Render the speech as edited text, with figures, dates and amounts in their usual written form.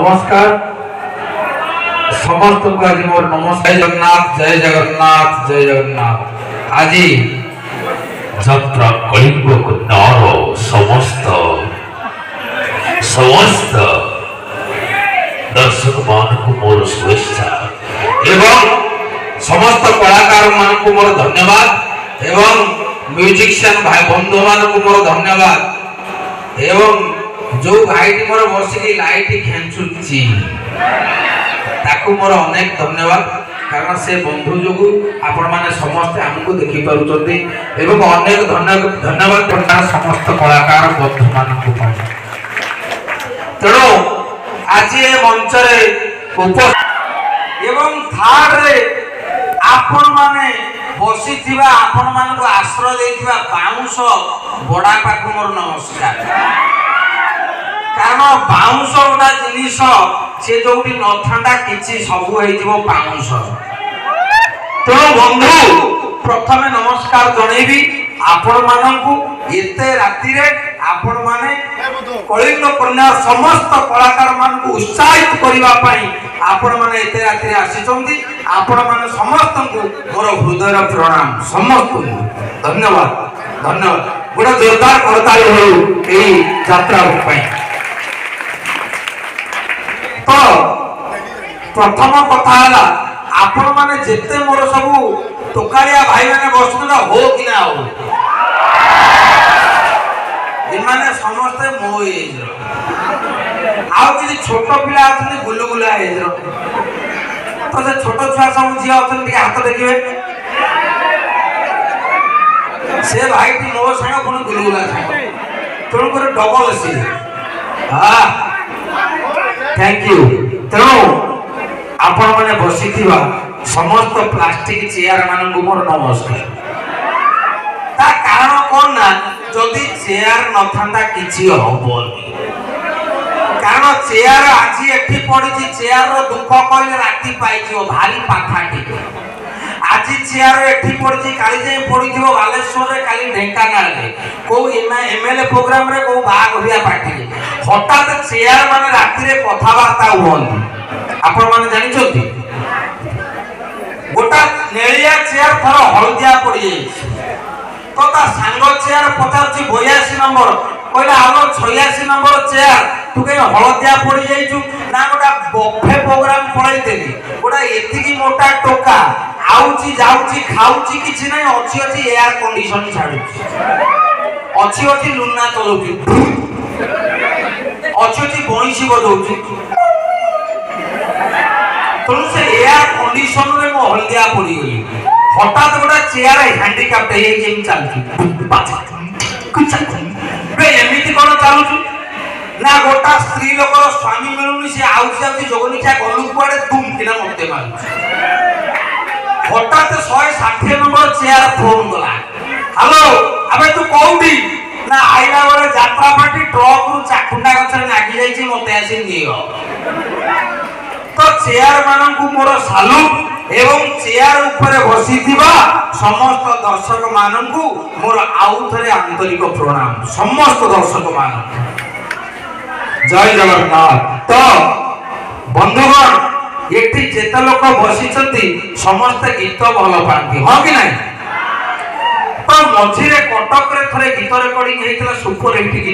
ନମସ୍କାର ସମସ୍ତଙ୍କୁ। ଆଜି ମୋର ନମସ୍କାର। ଜୟ ଜଗନ୍ନାଥ, ଜୟ ଜଗନ୍ନାଥ, ଜୟ ଜଗନ୍ନାଥ। ଆଜି ଯାତ୍ରା କଳିଙ୍ଗ କନ୍ୟାର ସମସ୍ତ ସମସ୍ତ ଦର୍ଶକମାନଙ୍କୁ ମୋର ଶୁଭେଚ୍ଛା। ଏବଂ ସମସ୍ତ କଳାକାରମାନଙ୍କୁ ମୋର ଧନ୍ୟବାଦ ଏବଂ ମ୍ୟୁଜିସିଆନ ଭାଇ ବନ୍ଧୁମାନଙ୍କୁ ମୋର ଧନ୍ୟବାଦ ଏବଂ ଯୋଉ ଭାଇଟି ମୋର ବସିକି ଲାଇଟ୍ ଖେଞ୍ଚୁଛି, ତାକୁ ମୋର ଅନେକ ଧନ୍ୟବାଦ, କାରଣ ସେ ବନ୍ଧୁ ଯୋଗୁଁ ଆପଣମାନେ ସମସ୍ତେ ଆମକୁ ଦେଖିପାରୁଛନ୍ତି। ଏବଂ ଅନେକ ଧନ୍ୟବାଦ ସମସ୍ତ କଳାକାର ବନ୍ଧୁମାନଙ୍କୁ ପାଇଁ। ତେଣୁ ଆଜି ଏ ମଞ୍ଚରେ ଉପ ଏବଂ ଥାର୍ଡରେ ଆପଣମାନେ ବସିଥିବା, ଆପଣମାନଙ୍କୁ ଆଶ୍ରୟ ଦେଇଥିବା ବାଉଁଶ ବଡ଼ାପାକୁ ମୋର ନମସ୍କାର। କାରଣ ବାଉଁଶ ଗୋଟା ଜିନିଷ, ସେ ଯୋଉଠି ନଥାନ୍ତା କିଛି ସବୁ ହେଇଯିବ ପାଉଁଶ। ତେଣୁ ବନ୍ଧୁ, ପ୍ରଥମେ ନମସ୍କାର ଜଣେଇବି ଆପଣମାନଙ୍କୁ। ଏତେ ରାତିରେ ଆପଣମାନେ କଳିଙ୍ଗ କନ୍ୟା ସମସ୍ତ କଳାକାର ମାନଙ୍କୁ ଉତ୍ସାହିତ କରିବା ପାଇଁ ଆପଣମାନେ ଏତେ ରାତିରେ ଆସିଛନ୍ତି। ଆପଣମାନେ ସମସ୍ତଙ୍କୁ ମୋର ହୃଦୟର ପ୍ରଣାମ, ସମସ୍ତଙ୍କୁ ଧନ୍ୟବାଦ, ଧନ୍ୟବାଦ। ଗୋଟେ ଜୋରଦାର କରତାଳି ହେଉ ଏଇ ଯାତ୍ରା ପାଇଁ। ତ ପ୍ରଥମ କଥା ହେଲା, ଆପଣମାନେ ଯେତେ ମୋର ସବୁ ଟୋକାଳିଆ ଭାଇମାନେ ବସୁଛନ୍ତି, ହୋ କି ନା ହଉ, ଏମାନେ ସମସ୍ତେ ମୋ ଏଜର। ଆଉ କିଛି ଛୋଟ ପିଲା ଅଛନ୍ତି ଗୁଲୁଗୁଲା ଏଜର। ତ ସେ ଛୋଟ ଛୁଆ ସବୁ ଝିଅ ଅଛନ୍ତି, ଟିକେ ହାତ ଦେଖିବେ। ସେ ଭାଇଟି ମୋ ସାଙ୍ଗ, ପୁଣି ଗୁଲୁଗୁଲା ସାଙ୍ଗ, ତେଣୁକରି ଡବଲ ସିଏ। ହଁ, thank you. ତେଣୁ ଆପଣମାନେ ବସିଥିବା ସମସ୍ତ ପ୍ଲାଷ୍ଟିକ ଚେୟାର ମାନଙ୍କୁ ମୋର ନମସ୍କାର। ତା କାରଣ କଣ ନା, ଯଦି ଚେୟାର ନଥାନ୍ତା କିଛି ହବନି। କାରଣ ଚେୟାର ଆଜି ଏଠି ପଡିଛି, ଚେୟାରର ଦୁଃଖ କହିଲେ ରାତି ପାଇଯିବ, ଭାରି ପାଥାଟି। ଆଜି ଚେୟାର ଏଠି ପଡିଛି, କାଲି ଯାଇ ପଡିଥିବ ବାଲେଶ୍ୱରରେ, କାଲି ଢେଙ୍କାନାଳରେ, କୋଉ ଏମଏଲଏ ପ୍ରୋଗ୍ରାମରେ, କୋଉ ବାହାଘରିଆ ପାର୍ଟିରେ। ହଠାତ୍ ଚେୟାର ମାନେ ରାତିରେ କଥାବାର୍ତ୍ତା ହୁଅନ୍ତି, ଆପଣମାନେ ଜାଣିଛନ୍ତି? ଗୋଟା ନେଳିଆ ଚେୟାର ଥର ହଳଦିଆ ପଡିଯାଇଛି। ତ ତା ସାଙ୍ଗ ଚେୟାର ପଚାରୁଛି, 82 ନମ୍ବର, କହିଲା, "ଆଲୋ 86 ନମ୍ବର ଚେୟାର, ତୁ କାହିଁ ହଳଦିଆ ପଡିଯାଇଛୁ?" ନା, ଗୋଟା ବଫେ ପ୍ରୋଗ୍ରାମ ପଳେଇଥିଲି, ଗୋଟା ଏତିକି ମୋଟା ଟୋକା ଆଉଛି, ଯାଉଛି, ଖାଉଛି, କିଛି ନାହିଁ, ଅଛି ଅଛି ଏୟାର କଣ୍ଡିସନ ଛାଡୁଛି, ଅଛି ଅଛି ଲୁନା ଚଲଉଛି, ଅଛି ଅଛି ବଇଁଶୀ ବଜଉଛି। ତେଣୁ ସେ ଏୟାର କଣ୍ଡିସନରେ ମୁଁ ହଳଦିଆ ପଡିଗଲି। ହଠାତ୍ ଗୋଟେ ଚେୟାର ହ୍ୟାଣ୍ଡିକାପ୍ଟ ହେଇଯାଇଛି, ଏମିତି ଚାଲୁଛି। ବେ, ଏମିତି କଣ ଚାଲୁଛୁ? ନା, ଗୋଟା ସ୍ତ୍ରୀ ଲୋକର ସ୍ୱାମୀ ମିଳୁନି, ସେ ଆଉଛି ଯାଉଛି, ଯୋଗନିଖିଆ ଗଲୁ କୁଆଡେ, ଦୁମ୍ କିନା ମତେ ମାରୁଛି। ହଠାତ୍ 160 ନମ୍ବର ଚେୟାର ଫୋନ କଲା, "ହ୍ୟାଲୋ, ଆବେ ତୁ କୋଉଠି?" ନା, ଆଇଲା ବେଳେ ଯାତ୍ରା ପାର୍ଟି ଟ୍ରକ୍ ରୁ ଚାଖୁଣ୍ଡା ଗଛରେ ନାଗି ଯାଇଛି, ମତେ ଆସି ନିଅ। ତ ଚେୟାର ମାନଙ୍କୁ ମୋର ସାଲୁଟ ଏବଂ ଚେୟାର ଉପରେ ବସିଥିବା ସମସ୍ତ ଦର୍ଶକ ମାନଙ୍କୁ ମୋର ଆଉ ଥରେ ଆନ୍ତରିକ ପ୍ରଣାମ, ସମସ୍ତ ଦର୍ଶକ ମାନଙ୍କୁ। ଜୟ ଜଗନ୍ନାଥ। ତ ବନ୍ଧୁଗଣ, ଏଠି ଯେତେ ଲୋକ ବସିଛନ୍ତି ସମସ୍ତେ ଗୀତ ଭଲ ପାଆନ୍ତି, ହଁ କି ନାହିଁ? ତ ମଝିରେ କଟକରେ ଥରେ ଗୀତ ରେକର୍ଡିଂ ହେଇଥିଲା, ସୁପର ହିଟ୍ ଗୀତ।